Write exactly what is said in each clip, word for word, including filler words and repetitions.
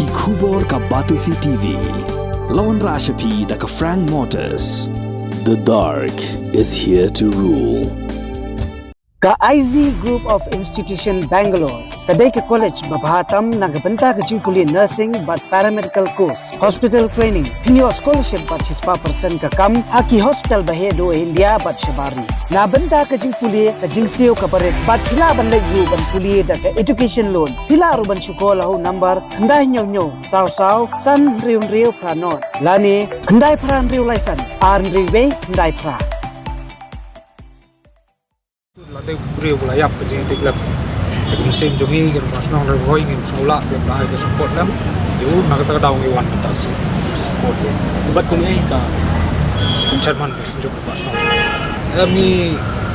Ki khubor ka Batesi T V. La wanrah sha phi da ka Frank Motors. The dark is here to rule. Ka I Z Group of Institution Bangalore ka dei ka college ba bha tam na ka bynta ka jingpule nursing bad paramedical course, hospital training, pynïoh scholarship bad shispah percent ka kam ha ki hospital ba heh duh India bad shabar ri. Na bynta ka jingpule ka jingsiew ka barit bad phi lah ban leit ruh ban pule da ka education loan. Phi lah ruh ban shu call ha u number khyndai hynñiew hynñiew saw saw san hynriew hynriew phra nod lane khyndai phra hynriew lai san ar hynriew wei khyndai phra. La dei u briew ba la ïap ka jingïatreilang. Ka mynsiem jong ngi ka Rangbah Shnong Ri Bhoi ngim sngewlah ba la ai ka support lem. Ïa u na kata ka daw ngi wan mynta shu support ïa u. Bad kumne ka chairman ka Synjuk Rangbah Shnong. Em ngi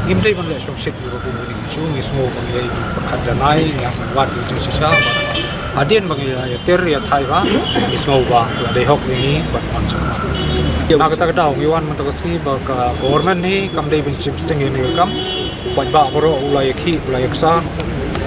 ngim dei ban leh shongshit ïa ka kum kine ki issue, ngi sngew ba ngi ïa pyrkhat janai, ngi ïa wad ïa u jingshisha. Hadien ba ngi ïa ïatir ïa thai ba ngi sngew ba la dei hok ïa ngi ban wan sha khmat. Na kata ka daw ngi wan mynta ka sngi ba ka government hi kam dei ban shim sting ïa kane ka kam. Paidbah baroh u la ïakhih u la ïaksa.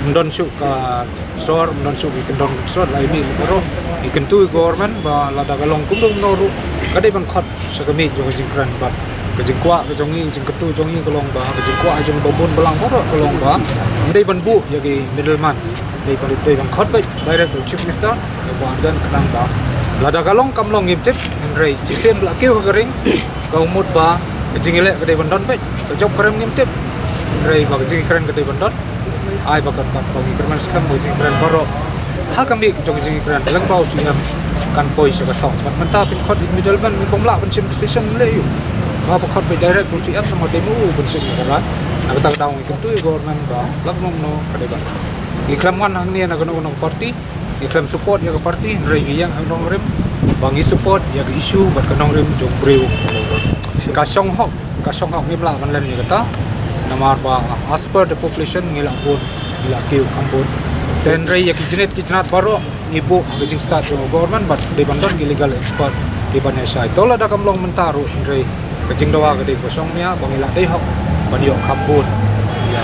Ym don shuh ka sor, ym don shuh ki kyndon ka sor, la ïa mih baroh. Ngi kyntu ïa ka government ba lada ka long kumno kumno ruh ka dei ban khot sha ka miej jong ka jingkren bad ka jingkwah ka jong ngi, jingkyntu jong ngi ka long ba ka jingkwah jong u Bah Bun Balang baroh ka long ba ym dei ban buh ïa ki middleman. Dei ban, dei ban khot beit direct u Chief Minister ïa u Bah Ardent khnang ba lada ka long kam long ngim tip, hynrei shisien ba la kiew ha ka ring ka mut ba ka jingïaleh ka dei ban don beit, ka jop ka rem ngim tip, hynrei ba ka jingkren ka dei ban don. Ai ba ka, ba, ba ngi kyrmen skhem ba ka jingkren baroh ha ka miej jong ka jingkren lyngba u C M kan poi sha ka thong. Bad mynta phin khot ïa u middleman, ngi bym lah ban shim decision leh ïa u. Ba, ba khot beit direct u C M namar dei ma u ban shim ïa ka rai. Na kata ka daw ngi kyntu ïa u government ba lada kumno ka dei ban, ngi khlem wan hangne na kano kano ka party, ngi khlem support ïa ka party, hynrei ngi ïeng ha ka nongrim ba ngi support ïa ka issue bad ka nongrim jong u briew. Ka shong hok, ka shong hok ngim lah ban len ïa kata. Namar ba as per the population ngi lah bun, ngi lah kiew kham bun. Te hynrei ïa ki jingit ki jingat baroh ngi buh ha ka jingstad jong u government bad dei ban don ki legal expert ki ban ïa shai. To lada kam long mynta ruh hynrei ka jingdawa ka dei ka shong mia ba ngi lah dei hok ban ïoh kham bun. Ïa.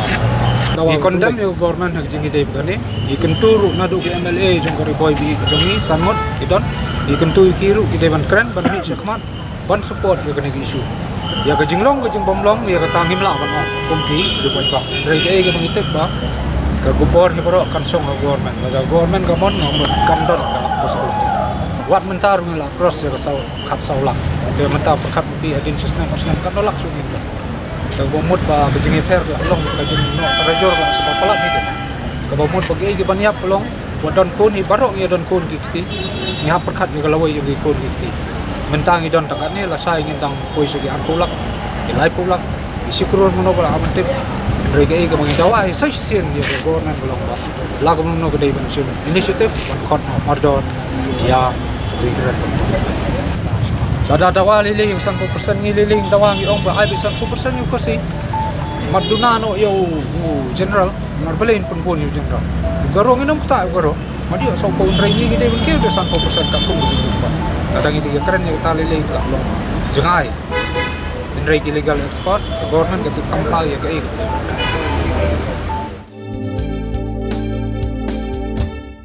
Ngi condemn ïa u government ha ka jingïadei bad kane. Ngi kyntu ruh naduh ki M L A jong ka Ri Bhoi ba ïeit jong ngi san ngut ki don. Ngi kyntu ïa ki ruh ki dei ban kren ban mih sha khmat ban support ïa kane ka issue. Ïa ka jinglong ka jingbymlong ïa kata ngim lah ban ong kum ki dei ban ong. Hynrei kaei kaba ngi tip ba ka khubor hi baroh kan shong ha government. Lada government ka mon, kan don ka possibility. Wat mynta ruh ngi la cross ïa ka saw, khat saw lak. Te mynta pyrkhat phi hadien shi snem ar snem kan da lak shuh ngin. Te ba mut ba ka jingïapher ka long ka jingnoh tarajur ka long sha ba palat hi. Kaba mut ba kiei kiban ïap ka long ba don khun hi baroh ngi don khun ki kti. Ngi hap pyrkhat ïa ka lawei jong ki khun ki kti. Mynta ngi don tang katne lashai ngin dang poi sha ki arphew lak, ki laiphew lak, ki shi klur mano ba la hap ban tip. Hynrei kaei kaba ngi dawa hi sa shisien ïa ka government ka long ba la kumno ka dei ban shim initiative ban khot noh mardor ïa ka jingkren. Lada dawa lei lei ïa ka sanphew percent ngi lei lei dawa ngi ong ba ai beit sanphew percent ïa u Khasi. Mat duna noh ïa u, u general, namar balei pynbun ïa u general. U Garo ngin ym ktah ïa u Garo. Mat ïoh sanphew hynrei ngi ngi dei ban kiew da sanphew percent katkum u jingkren. Lada ngi dei ïa kren ïa kata lei lei ka long jngai. Hynrei ki legal expert, ka government ka tip kham bha ïa kaei.